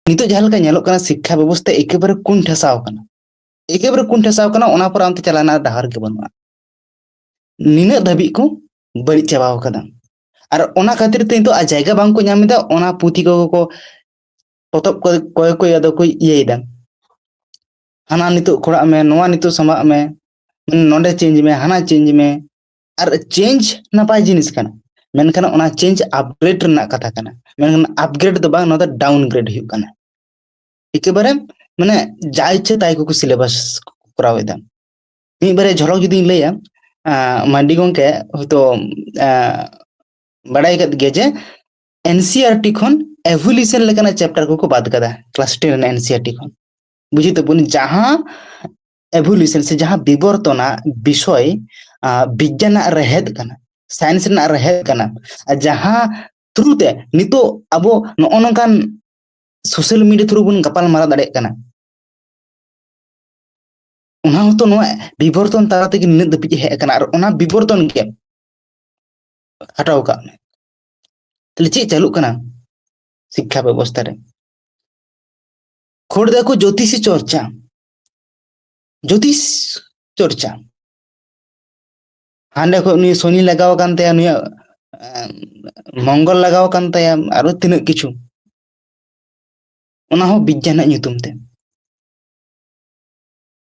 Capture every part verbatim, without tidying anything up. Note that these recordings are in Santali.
ᱱᱤᱛᱚᱜ ᱡᱟᱦᱟᱸ ᱞᱮᱠᱟ ᱧᱮᱞᱚᱜ ᱠᱟᱱᱟ, ᱥᱤᱠᱠᱷᱟ ᱵᱮᱵᱚᱥᱛᱷᱟ ᱮᱠᱮᱵᱟᱨᱮ ᱠᱩᱱ ᱴᱷᱟᱥᱟᱣ ᱠᱟᱱᱟ᱾ ᱮᱠᱮᱵᱟᱨᱮ ᱠᱩᱱ ᱴᱷᱟᱥᱟᱣ ᱠᱟᱱᱟ, ᱚᱱᱟ ᱯᱚᱨᱮ ᱚᱱᱛᱮ ᱪᱟᱞᱟᱣ ᱨᱮᱱᱟᱜ ᱰᱟᱦᱟᱨ ᱜᱮ ᱵᱟᱹᱱᱩᱜᱼᱟ᱾ ᱱᱤᱱᱟᱹᱜ ᱫᱷᱟᱹᱵᱤᱡ ᱠᱚ ᱵᱟᱹᱲᱤᱡ ᱪᱟᱵᱟᱣ ᱠᱟᱫᱟ᱾ ᱟᱨ ᱚᱱᱟ ᱠᱷᱟᱹᱛᱤᱨ ᱛᱮ ᱱᱤᱛᱚᱜ ᱟᱡ ᱡᱟᱭᱜᱟ ᱵᱟᱝ ᱠᱚ ᱧᱟᱢ ᱮᱫᱟ᱾ ᱚᱱᱟ ᱯᱩᱛᱷᱤ ᱠᱚ, ᱠᱚ ᱯᱚᱛᱚᱵ ᱠᱚ, ᱠᱚᱭ ᱠᱚᱭ ᱟᱫᱚ ᱠᱚ ᱤᱭᱟᱹᱭᱮᱫᱟ, ᱦᱟᱱᱟ ᱱᱤᱛᱚᱜ ᱠᱷᱚᱲᱟᱜ ᱢᱮ, ᱱᱚᱣᱟ ᱱᱤᱛᱚᱜ ᱥᱟᱢᱟᱜ ᱢᱮ, ᱱᱚᱰᱮ ᱪᱮᱧᱡᱽ ᱢᱮ, ᱦᱟᱱᱟ ᱪᱮᱧᱡᱽ ᱢᱮ᱾ ᱟᱨ ᱪᱮᱧᱡᱽ ᱱᱟᱯᱟᱭ ᱡᱤᱱᱤᱥ ᱠᱟᱱᱟ, ᱢᱮᱱᱠᱷᱟᱱ ᱚᱱᱟ ᱪᱮᱧᱡᱽ ᱟᱯᱜᱨᱮᱰ ᱨᱮᱱᱟᱜ ᱠᱟᱛᱷᱟ ᱠᱟᱱᱟ, ᱢᱮᱱᱠᱷᱟᱱ ᱟᱯᱜᱨᱮᱰ ᱫᱚ ᱵᱟᱝ, ᱱᱚᱣᱟ ᱫᱚ ᱰᱟᱣᱩᱱᱜᱨᱮᱰ ᱦᱩᱭᱩᱜ ᱠᱟᱱᱟ᱾ ᱮᱠᱮᱵᱟᱨᱮ ᱢᱟᱱᱮ ᱡᱟ ᱤᱪᱪᱷᱟᱹ ᱛᱟᱭ ᱠᱚᱠᱚ ᱥᱤᱞᱮᱵᱟᱥ ᱠᱚᱨᱟᱣ ᱮᱫᱟ᱾ ᱢᱤᱫ ᱵᱟᱨᱭᱟ ᱡᱷᱚᱞᱚᱠ ᱡᱩᱫᱤᱧ ᱞᱟᱹᱭᱟ, ᱟᱸ, ᱢᱟᱱᱰᱤ ᱜᱚᱢᱠᱮ ᱦᱚᱭᱛᱳ, ᱟᱸ, ᱵᱟᱲᱟᱭ ᱟᱠᱟᱫ ᱜᱮᱭᱟ ᱡᱮ ᱮᱱᱥᱤᱤᱟᱨᱴᱤ ᱠᱷᱚᱱ ᱮᱵᱷᱩᱞᱩᱥᱚᱱ ᱞᱮᱠᱟᱱᱟᱜ ᱪᱮᱯᱴᱟᱨ ᱠᱚᱠᱚ ᱵᱟᱫ ᱠᱟᱫᱟ ᱠᱞᱟᱥ ᱴᱮᱱ ᱨᱮᱱᱟᱜ ᱮᱱᱥᱤᱤᱟᱨᱴᱤ ᱠᱷᱚᱱ᱾ ᱵᱩᱡᱷᱟᱹᱣ ᱛᱟᱵᱚᱱ, ᱡᱟᱦᱟᱸ ᱮᱵᱷᱩᱞᱩᱥᱚᱱ ᱥᱮ ᱡᱟᱦᱟᱸ ᱵᱤᱵᱚᱨᱛᱚᱱᱟᱜ ᱵᱤᱥᱚᱭ, ᱟᱸ, ᱵᱤᱜᱽᱜᱟᱱ ᱨᱮᱱᱟᱜ ᱨᱮᱦᱮᱫ ᱠᱟᱱᱟ, ᱥᱟᱭᱮᱱᱥ ᱨᱮᱱᱟᱜ ᱨᱮᱦᱮᱫ ᱠᱟᱱᱟ, ᱟᱨ ᱡᱟᱦᱟᱸ ᱛᱷᱨᱩ ᱛᱮ ᱱᱤᱛᱚᱜ ᱟᱵᱚ ᱱᱚᱜᱼᱚ ᱱᱚᱝᱠᱟᱱ ᱥᱳᱥᱟᱞ ᱢᱤᱰᱤᱭᱟ ᱛᱷᱨᱩ ᱵᱚᱱ ᱜᱟᱯᱟᱞ ᱢᱟᱨᱟᱣ ᱫᱟᱲᱮᱭᱟᱜ ᱠᱟᱱᱟ, ᱚᱱᱟ ᱦᱚᱸᱛᱚ ᱱᱚᱣᱟ ᱵᱤᱵᱚᱨᱛᱚᱱ ᱛᱟᱞᱟ ᱛᱮᱜᱮ ᱱᱤᱱᱟᱹᱜ ᱫᱷᱟᱹᱵᱤᱡ ᱦᱮᱡ ᱟᱠᱟᱱᱟ᱾ ᱟᱨ ᱚᱱᱟ ᱵᱤᱵᱚᱨᱛᱚᱱ ᱜᱮ ᱦᱟᱴᱟᱣ ᱠᱟᱜ ᱢᱮ᱾ ᱛᱟᱦᱞᱮ ᱪᱮᱫ ᱪᱟᱹᱞᱩᱜ ᱠᱟᱱᱟ ᱥᱤᱠᱠᱷᱟ ᱵᱮᱵᱚᱥᱛᱷᱟ ᱨᱮ? ᱠᱷᱳᱲ ᱫᱟᱠᱚ ᱡᱳᱛᱤᱥᱤ ᱪᱚᱨᱪᱟ, ᱡᱳᱛᱤᱥ ᱪᱚᱨᱪᱟ᱾ ᱦᱟᱸᱰᱮ ᱠᱷᱚᱱ ᱱᱩᱭ ᱥᱚᱱᱤ ᱞᱟᱜᱟᱣ ᱟᱠᱟᱱ ᱛᱟᱭᱟ, ᱱᱩᱭᱟᱜ, ᱮᱸ, ᱢᱚᱝᱜᱚᱞ ᱞᱟᱜᱟᱣ ᱟᱠᱟᱱ ᱛᱟᱭᱟ, ᱟᱨᱚ ᱛᱤᱱᱟᱹᱜ ᱠᱤᱪᱷᱩ᱾ ᱚᱱᱟ ᱦᱚᱸ ᱵᱤᱜᱽᱜᱟᱱ ᱨᱮᱱᱟᱜ ᱧᱩᱛᱩᱢ ᱛᱮ᱾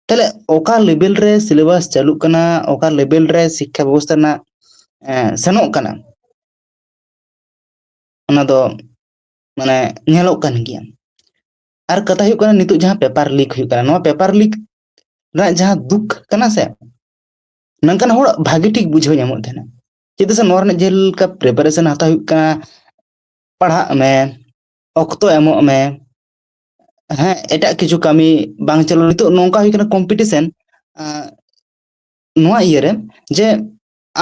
ᱛᱟᱦᱞᱮ ᱚᱠᱟ ᱞᱮᱵᱮᱞ ᱨᱮ ᱥᱤᱞᱮᱵᱟᱥ ᱪᱟᱹᱞᱩᱜ ᱠᱟᱱᱟ, ᱚᱠᱟ ᱞᱮᱵᱮᱞ ᱨᱮ ᱥᱤᱠᱠᱷᱟ ᱵᱮᱵᱚᱥᱛᱷᱟ ᱨᱮᱱᱟᱜ, ᱮᱸ, ᱥᱮᱱᱚᱜ ᱠᱟᱱᱟ, ᱚᱱᱟ ᱫᱚ ᱢᱟᱱᱮ ᱧᱮᱞᱚᱜ ᱠᱟᱱ ᱜᱮᱭᱟ᱾ ᱟᱨ ᱠᱟᱛᱷᱟ ᱦᱩᱭᱩᱜ ᱠᱟᱱᱟ, ᱱᱤᱛᱚᱜ ᱡᱟᱦᱟᱸ ᱯᱮᱯᱟᱨ ᱞᱤᱠ ᱦᱩᱭᱩᱜ ᱠᱟᱱᱟ, ᱱᱚᱣᱟ ᱯᱮᱯᱟᱨ ᱞᱤᱠ ᱨᱮᱱᱟᱜ ᱡᱟᱦᱟᱸ ᱫᱩᱠ ᱠᱟᱱᱟ ᱥᱮ, ᱱᱚᱝᱠᱟᱱ ᱦᱚᱲ ᱵᱷᱟᱜᱮ ᱴᱷᱤᱠ ᱵᱩᱡᱷᱟᱹᱣ ᱧᱟᱢᱚᱜ ᱛᱟᱦᱮᱱᱟ᱾ ᱪᱮᱫᱟᱜ ᱥᱮ ᱱᱚᱣᱟ ᱨᱮᱱᱟᱜ ᱡᱮᱞᱮᱠᱟ ᱯᱨᱤᱯᱟᱨᱮᱥᱚᱱ ᱦᱟᱛᱟᱣ ᱦᱩᱭᱩᱜ ᱠᱟᱱᱟ, ᱯᱟᱲᱦᱟᱜ ᱢᱮ, ᱚᱠᱛᱚ ᱮᱢᱚᱜ ᱢᱮ, ᱦᱮᱸ, ᱮᱴᱟᱜ ᱠᱤᱪᱷᱩ ᱠᱟᱹᱢᱤ ᱵᱟᱝ ᱪᱟᱹᱞᱩ᱾ ᱱᱤᱛᱚᱜ ᱱᱚᱝᱠᱟ ᱦᱩᱭ ᱠᱟᱱᱟ ᱠᱚᱢᱯᱤᱴᱤᱥᱮᱱ, ᱟᱸ, ᱱᱚᱣᱟ ᱤᱭᱟᱹᱨᱮ, ᱡᱮ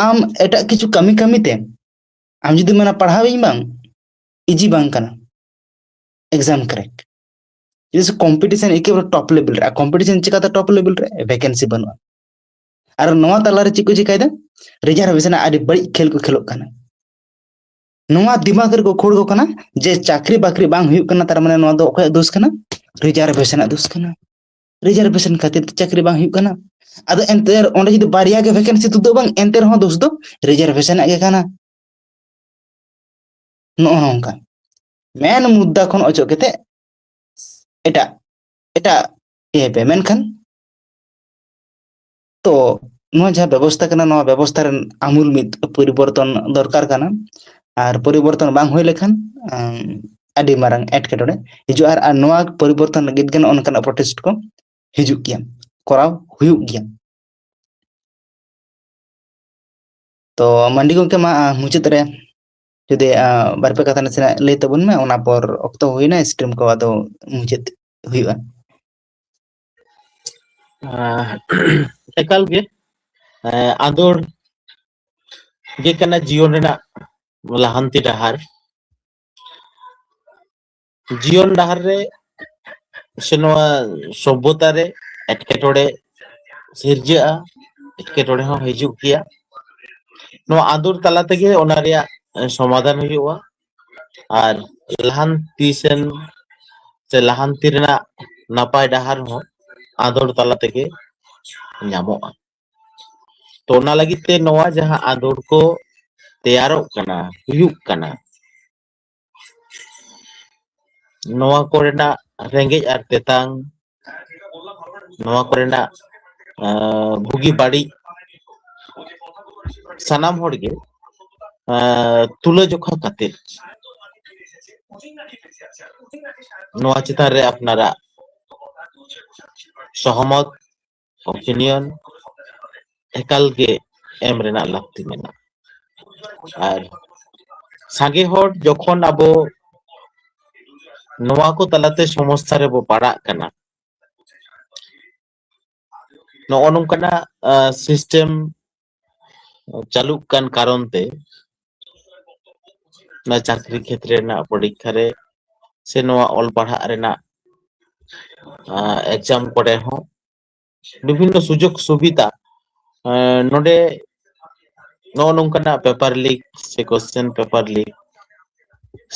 ᱟᱢ ᱮᱴᱟᱜ ᱠᱤᱪᱷᱩ ᱠᱟᱹᱢᱤ ᱠᱟᱹᱢᱤ ᱛᱮ ᱟᱢ ᱡᱩᱫᱤ ᱢᱮᱱᱟ ᱯᱟᱲᱦᱟᱣ ᱤᱧ ᱵᱟᱝ, ᱤᱡᱤ ᱵᱟᱝ ᱠᱟᱱᱟ ᱮᱠᱡᱟᱢ ᱠᱨᱮᱠ᱾ ᱪᱮᱫᱟᱜ ᱥᱮ ᱠᱚᱢᱯᱤᱴᱤᱥᱮᱱ ᱮᱠᱮᱵᱟᱨᱮ ᱴᱚᱯ ᱞᱮᱵᱮᱞ ᱨᱮ, ᱟᱨ ᱠᱚᱢᱯᱤᱴᱤᱥᱮᱱ ᱪᱤᱠᱟᱛᱮ ᱴᱚᱯ ᱞᱮᱵᱮᱞ ᱨᱮ? ᱵᱷᱮᱠᱮᱱᱥᱤ ᱵᱟᱹᱱᱩᱜᱼᱟ᱾ ᱟᱨ ᱱᱚᱣᱟ ᱛᱟᱞᱟᱨᱮ ᱪᱮᱫ ᱠᱚ ᱪᱤᱠᱟᱭᱮᱫᱟ? ᱨᱤᱡᱟᱨᱵᱷᱮᱥᱚᱱ ᱟᱹᱰᱤ ᱵᱟᱹᱲᱤᱡ ᱠᱷᱮᱞ ᱠᱚ ᱠᱷᱮᱞᱚᱜ ᱠᱟᱱᱟ᱾ ᱱᱚᱣᱟ ᱫᱤᱢᱟᱜᱽ ᱨᱮᱠᱚ ᱠᱷᱳᱲ ᱠᱚ ᱠᱟᱱᱟ ᱡᱮ ᱪᱟᱹᱠᱨᱤ ᱵᱟᱹᱠᱨᱤ ᱵᱟᱝ ᱦᱩᱭᱩᱜ ᱠᱟᱱᱟ, ᱛᱟᱨ ᱢᱟᱱᱮ ᱱᱚᱣᱟ ᱫᱚ ᱚᱠᱚᱭᱟᱜ ᱫᱳᱥ ᱠᱟᱱᱟ? ᱨᱤᱡᱟᱨᱵᱷᱮᱥᱚᱱ ᱟᱜ ᱫᱳᱥ ᱠᱟᱱᱟ᱾ ᱨᱤᱡᱟᱨᱵᱷᱮᱥᱚᱱ ᱠᱷᱟᱹᱛᱤᱨ ᱛᱮ ᱪᱟᱹᱠᱨᱤ ᱵᱟᱝ ᱦᱩᱭᱩᱜ ᱠᱟᱱᱟ᱾ ᱟᱫᱚ ᱮᱱᱛᱮ ᱚᱸᱰᱮ ᱡᱩᱫᱤ ᱵᱟᱨᱭᱟ ᱜᱮ ᱵᱷᱮᱠᱮᱱᱥᱤ ᱛᱩᱫᱩᱜ, ᱵᱟᱝ, ᱮᱱᱛᱮ ᱨᱮᱦᱚᱸ ᱫᱳᱥ ᱫᱚ ᱨᱤᱡᱟᱨᱵᱷᱮᱥᱚᱱ ᱟᱜ ᱜᱮ ᱠᱟᱱᱟ᱾ ᱱᱚᱜᱼᱚ ᱱᱚᱝᱠᱟ ᱢᱮᱱ ᱢᱩᱫᱽᱫᱟ ᱠᱷᱚᱱ ᱚᱪᱚᱜ ᱠᱟᱛᱮ ᱮᱴᱟᱜ ᱮᱴᱟᱜ ᱤᱭᱟᱹ ᱯᱮ᱾ ᱢᱮᱱᱠᱷᱟᱱ ᱛᱚ ᱱᱚᱣᱟ ᱡᱟᱦᱟᱸ ᱵᱮᱵᱚᱥᱛᱷᱟ ᱠᱟᱱᱟ, ᱱᱚᱣᱟ ᱵᱮᱵᱚᱥᱛᱷᱟ ᱨᱮ ᱟᱢᱩᱞ ᱢᱤᱫ ᱯᱚᱨᱤᱵᱚᱨᱛᱚᱱ ᱫᱚᱨᱠᱟᱨ ᱠᱟᱱᱟ᱾ ᱟᱨ ᱯᱚᱨᱤᱵᱚᱨᱛᱚᱱ ᱵᱟᱝ ᱦᱩᱭ ᱞᱮᱠᱷᱟᱱ ᱟᱹᱰᱤ ᱢᱟᱨᱟᱝ ᱮᱴᱠᱮᱴᱚᱬᱮ ᱦᱤᱡᱩᱜᱼᱟ᱾ ᱟᱨ ᱱᱚᱣᱟ ᱯᱚᱨᱤᱵᱚᱨᱛᱚᱱ ᱞᱟᱹᱜᱤᱫ ᱜᱮ ᱱᱚᱜᱼᱚ ᱱᱚᱝᱠᱟᱱᱟᱜ ᱯᱨᱚᱴᱮᱥᱴ ᱠᱚ ᱦᱤᱡᱩᱜ ᱜᱮᱭᱟ, ᱠᱚᱨᱟᱣ ᱦᱩᱭᱩᱜ ᱜᱮᱭᱟ᱾ ᱛᱚ ᱢᱟᱱᱰᱤ ᱜᱚᱢᱠᱮ, ᱢᱟ ᱢᱩᱪᱟᱹᱫ ᱨᱮ ᱡᱩᱫᱤ ᱵᱟᱨᱯᱮ ᱠᱟᱛᱷᱟ ᱱᱟᱥᱮᱱᱟᱜ ᱞᱟᱹᱭ ᱛᱟᱵᱚᱱ ᱢᱮ, ᱚᱱᱟ ᱯᱚᱨ ᱚᱠᱛᱚ ᱦᱩᱭᱱᱟ, ᱥᱴᱨᱤᱢ ᱠᱚ ᱟᱫᱚ ᱢᱩᱪᱟᱹᱫ ᱦᱩᱭᱩᱜᱼᱟ᱾ ᱮᱠᱟᱞ ᱜᱮ ᱟᱸᱫᱳᱲ ᱜᱮ ᱠᱟᱱᱟ ᱡᱤᱭᱚᱱ ᱨᱮᱱᱟᱜ ᱞᱟᱦᱟᱱᱛᱤ ᱰᱟᱦᱟᱨ᱾ ᱡᱤᱭᱚᱱ ᱰᱟᱦᱟᱨ ᱨᱮ ᱥᱮ ᱱᱚᱣᱟ ᱥᱚᱵᱷᱚᱛᱟ ᱨᱮ ᱮᱴᱠᱮᱴᱚᱬᱮ ᱥᱤᱨᱡᱟᱹᱜᱼᱟ, ᱮᱴᱠᱮᱴᱚᱬᱮ ᱦᱚᱸ ᱦᱤᱡᱩᱜ ᱜᱮᱭᱟ᱾ ᱱᱚᱣᱟ ᱟᱸᱫᱳᱲ ᱛᱟᱞᱟ ᱛᱮᱜᱮ ᱚᱱᱟ ᱨᱮᱭᱟᱜ ᱥᱚᱢᱟᱫᱷᱟᱱ ᱦᱩᱭᱩᱜᱼᱟ᱾ ᱟᱨ ᱞᱟᱦᱟᱱᱛᱤ ᱥᱮᱱ ᱥᱮ ᱞᱟᱦᱟᱱᱛᱤ ᱨᱮᱱᱟᱜ ᱱᱟᱯᱟᱭ ᱰᱟᱦᱟᱨ ᱦᱚᱸ ᱟᱸᱫᱳᱲ ᱛᱟᱞᱟ ᱛᱮᱜᱮ ᱧᱟᱢᱚᱜᱼᱟ᱾ ᱛᱚ ᱚᱱᱟ ᱞᱟᱹᱜᱤᱫ ᱛᱮ ᱱᱚᱣᱟ ᱡᱟᱦᱟᱸ ᱟᱸᱫᱳᱲ ᱠᱚ ᱛᱮᱭᱟᱨᱚᱜ ᱠᱟᱱᱟ, ᱦᱩᱭᱩᱜ ᱠᱟᱱᱟ, ᱱᱚᱣᱟ ᱠᱚᱨᱮᱱᱟᱜ ᱨᱮᱸᱜᱮᱡ ᱟᱨ ᱛᱮᱛᱟᱝ, ᱱᱚᱣᱟ ᱠᱚᱨᱮᱱᱟᱜ ᱵᱩᱜᱤ ᱵᱟᱹᱲᱤᱡ ᱥᱟᱱᱟᱢ ᱦᱚᱲ ᱜᱮ ᱛᱩᱞᱟᱹᱡᱚᱠᱷᱟ ᱠᱟᱛᱮ ᱱᱚᱣᱟ ᱪᱮᱛᱟᱱ ᱨᱮ ᱟᱯᱱᱟᱨᱟᱜ ᱥᱚᱦᱚᱢᱚᱛ, ᱚᱯᱤᱱᱤᱭᱚᱱ ᱮᱠᱟᱞ ᱜᱮ ᱮᱢ ᱨᱮᱱᱟᱜ ᱞᱟᱹᱠᱛᱤ ᱢᱮᱱᱟᱜᱼᱟ᱾ ᱟᱨ ᱥᱟᱸᱜᱮ ᱦᱚᱲ ᱡᱚᱠᱷᱚᱱ ᱟᱵᱚ ᱱᱚᱣᱟ ᱠᱚ ᱛᱟᱞᱟᱛᱮ ᱥᱚᱢᱚᱥᱥᱟ ᱨᱮᱵᱚ ᱯᱟᱲᱟᱜ ᱠᱟᱱᱟ, ᱱᱚᱜᱼᱚ ᱱᱚᱝᱠᱟᱱᱟᱜ ᱥᱤᱥᱴᱮᱢ ᱪᱟᱹᱞᱩᱜ ᱠᱟᱱ ᱠᱟᱨᱚᱱ ᱛᱮ ᱚᱱᱟ ᱪᱟᱹᱠᱨᱤ ᱠᱷᱮᱛᱨᱮ ᱨᱮᱱᱟᱜ ᱯᱚᱨᱤᱠᱠᱷᱟ ᱨᱮ ᱥᱮ ᱱᱚᱣᱟ ᱚᱞ ᱯᱟᱲᱦᱟᱜ ᱨᱮᱱᱟᱜ ᱮᱠᱡᱟᱢ ᱠᱚᱨᱮ ᱦᱚᱸ ᱵᱤᱵᱷᱤᱱᱱᱚ ᱥᱩᱡᱳᱜᱽ ᱥᱩᱵᱤᱫᱷᱟ ᱱᱚᱰᱮ ᱱᱚᱜᱼᱚ ᱱᱚᱝᱠᱟᱱᱟᱜ ᱯᱮᱯᱟᱨ ᱞᱤᱠ ᱥᱮ ᱠᱚᱥᱪᱮᱱ ᱯᱮᱯᱟᱨ ᱞᱤᱠ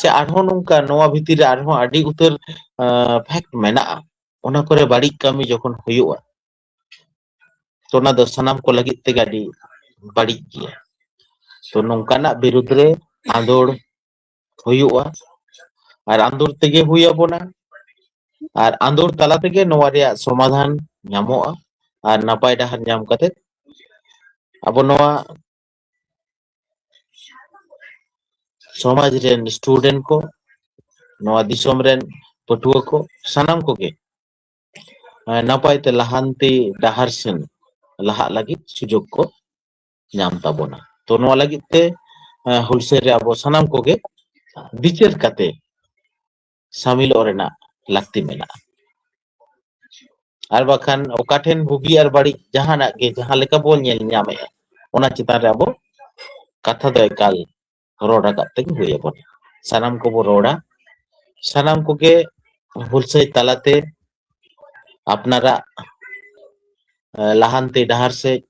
ᱥᱮ ᱟᱨᱦᱚᱸ ᱱᱚᱝᱠᱟ ᱱᱚᱣᱟ ᱵᱷᱤᱛᱤᱨ ᱨᱮ ᱟᱨᱦᱚᱸ ᱟᱹᱰᱤ ᱩᱛᱟᱹᱨ ᱯᱷᱮᱠᱴ ᱢᱮᱱᱟᱜᱼᱟ, ᱚᱱᱟ ᱠᱚᱨᱮ ᱵᱟᱹᱲᱤᱡ ᱠᱟᱹᱢᱤ ᱡᱚᱠᱷᱚᱱ ᱦᱩᱭᱩᱜᱼᱟ, ᱛᱚ ᱚᱱᱟ ᱫᱚ ᱥᱟᱱᱟᱢ ᱠᱚ ᱞᱟᱹᱜᱤᱫ ᱛᱮᱜᱮ ᱟᱹᱰᱤ ᱵᱟᱹᱲᱤᱡ ᱜᱮᱭᱟ᱾ ᱛᱚ ᱱᱚᱝᱠᱟᱱᱟᱜ ᱵᱤᱨᱩᱫᱽ ᱨᱮ ᱟᱸᱫᱳᱲ ᱦᱩᱭᱩᱜᱼᱟ, ᱟᱨ ᱟᱸᱫᱳᱲ ᱛᱮᱜᱮ ᱦᱩᱭ ᱟᱵᱚᱱᱟ, ᱟᱨ ᱟᱸᱫᱳᱲ ᱛᱟᱞᱟ ᱛᱮᱜᱮ ᱱᱚᱣᱟ ᱨᱮᱭᱟᱜ ᱥᱚᱢᱟᱫᱷᱟᱱ ᱧᱟᱢᱚᱜᱼᱟ, ᱟᱨ ᱱᱟᱯᱟᱭ ᱰᱟᱦᱟᱨ ᱧᱟᱢ ᱠᱟᱛᱮ ᱟᱵᱚ ᱱᱚᱣᱟ ᱥᱚᱢᱟᱡᱽ ᱨᱮᱱ ᱥᱴᱩᱰᱮᱱᱴ ᱠᱚ, ᱱᱚᱣᱟ ᱫᱤᱥᱚᱢ ᱨᱮᱱ ᱯᱟᱹᱴᱷᱩᱣᱟᱹ ᱠᱚ, ᱥᱟᱱᱟᱢ ᱠᱚᱜᱮ ᱱᱟᱯᱟᱭ ᱛᱮ ᱞᱟᱦᱟᱱᱛᱤ ᱰᱟᱦᱟᱨ ᱥᱮᱱ ᱞᱟᱦᱟᱜ ᱞᱟᱹᱜᱤᱫ ᱥᱩᱡᱳᱜᱽ ᱠᱚ ᱧᱟᱢ ᱛᱟᱵᱚᱱᱟ᱾ ᱛᱚ ᱱᱚᱣᱟ ᱞᱟᱹᱜᱤᱫ ᱛᱮ ᱦᱩᱞᱥᱟᱹᱭ ᱨᱮ ᱟᱵᱚ ᱥᱟᱱᱟᱢ ᱠᱚᱜᱮ ᱵᱤᱪᱟᱹᱨ ᱠᱟᱛᱮ ᱥᱟᱢᱤᱞᱚᱜ ᱨᱮᱱᱟᱜ ᱞᱟᱹᱠᱛᱤ ᱢᱮᱱᱟᱜᱼᱟ᱾ ᱟᱨ ᱵᱟᱠᱷᱟᱱ ᱚᱠᱟ ᱴᱷᱮᱱ ᱵᱩᱜᱤ ᱟᱨ ᱵᱟᱹᱲᱤᱡ ᱡᱟᱦᱟᱱᱟᱜ ᱜᱮ ᱡᱟᱦᱟᱸ ᱞᱮᱠᱟ ᱵᱚᱱ ᱧᱮᱞ ᱧᱟᱢᱮᱫᱼᱟ, ᱚᱱᱟ ᱪᱮᱛᱟᱱ ᱨᱮ ᱟᱵᱚ ᱠᱟᱛᱷᱟ ᱫᱚ ᱮᱠᱟᱞ ᱨᱚᱲ ᱨᱟᱠᱟᱵ ᱛᱮᱜᱮ ᱦᱩᱭ ᱟᱵᱚᱱᱟ᱾ ᱥᱟᱱᱟᱢ ᱠᱚᱵᱚ ᱨᱚᱲᱟ, ᱥᱟᱱᱟᱢ ᱠᱚᱜᱮ ᱦᱩᱞᱥᱟᱹᱭ ᱛᱟᱞᱟᱛᱮ ᱟᱯᱱᱟᱨᱟᱜ ᱞᱟᱦᱟᱱᱛᱤ ᱰᱟᱦᱟᱨ ᱥᱮᱫ,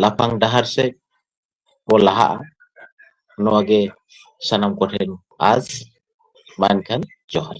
ᱞᱟᱯᱷᱟᱝ ᱰᱟᱦᱟᱨ ᱥᱮᱫ ᱵᱚ ᱞᱟᱦᱟᱜᱼᱟ᱾ ᱱᱚᱣᱟ ᱜᱮ ᱥᱟᱱᱟᱢ ᱠᱚᱴᱷᱮᱱ ᱟᱥ᱾ ᱢᱟ ᱮᱱᱠᱷᱟᱱ ᱡᱚᱦᱟᱨ᱾